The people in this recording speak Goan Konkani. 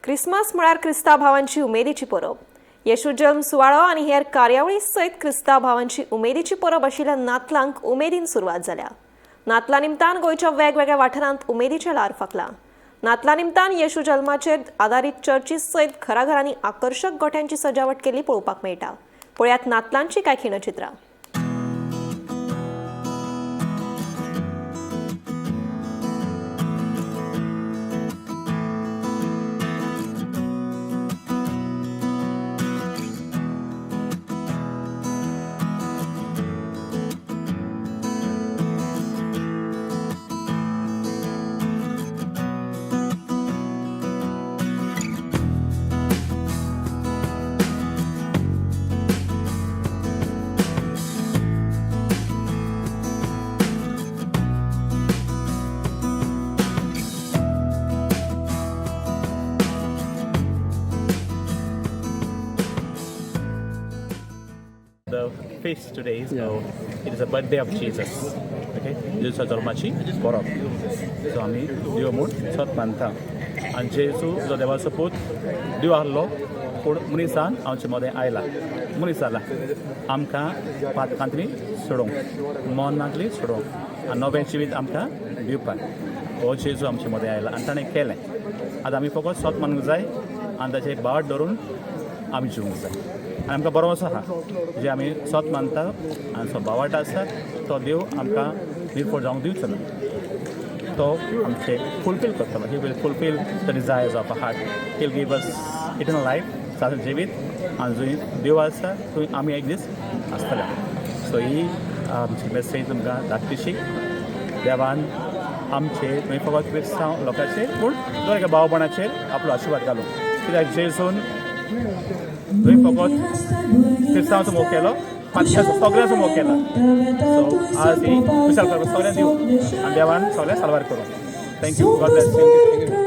क्रिसमस म्हळ्यार क्रिस्तांव भावांची उमेदीची परब. येशू जल्म सुवाळो आनी हेर कार्यावळी सयत क्रिस्तांव भावांची उमेदीची परब आशिल्ल्या नातलांक उमेदीन सुरवात जाल्या. नातला निमतान गोंयच्या वेगवेगळ्या वाठारांत उमेदीचें ल्हार फांकलां. नातला निमतान येशू जल्माचेर आदारीत चर्ची सयत घराघरांनी आकर्शक गोठ्यांची सजावट केल्ली पळोवपाक मेळटा. पळयात नातलांची कांय खिणचित्रां. The feast today, so it is a birthday of Jesus. Okay, जेजूच्या जल्माची परब. सो आमी देव म्हूण सत मानता आनी जेजू जो देवाचो पूत देव आहलो, पूण मनीसान आमचे मदें आयला, मनीस जाला आमकां पातकांतली सोडोवंक, मनांतली सोडोवंक आनी नवें जिवीत आमकां दिवपाक. हो जेजू आमचे मदें आयला आनी ताणें केलें. आतां आमी फकत सत मानूंक जाय आनी ताचें बाट धरून आमी जिवूंक जाय आनी आमकां बरो आहा जे आमी सत मानता आनी सो बावाट आसा तो देव आमकां निर्फळ जावंक दिवचो ना. तो आमचे फुलफील करतलो. He will fulfil the desires of a heart. He'll give us eternal life, साधन जिवीत, आनी जंय देव आसा थंय आमी एक दीस आसतले. सो ही आमची मेसेज तुमकां धाकटीशी. देवान आमचे न्हय फकत क्रिस्तांव लोकांचेर पूण दर एका भावपणाचेर आपलो आशिर्वाद घालूं, कित्याक जेजून न्हय फकत क्रिस्तांवाचो मोग केलो, पातक्याचो सगळ्यांचो मोग केला. सो आज ही खुशाल करपाक सगळ्यां दिवं आनी देवान सगळ्यांक साल्वार करूं. Thank you. God bless you.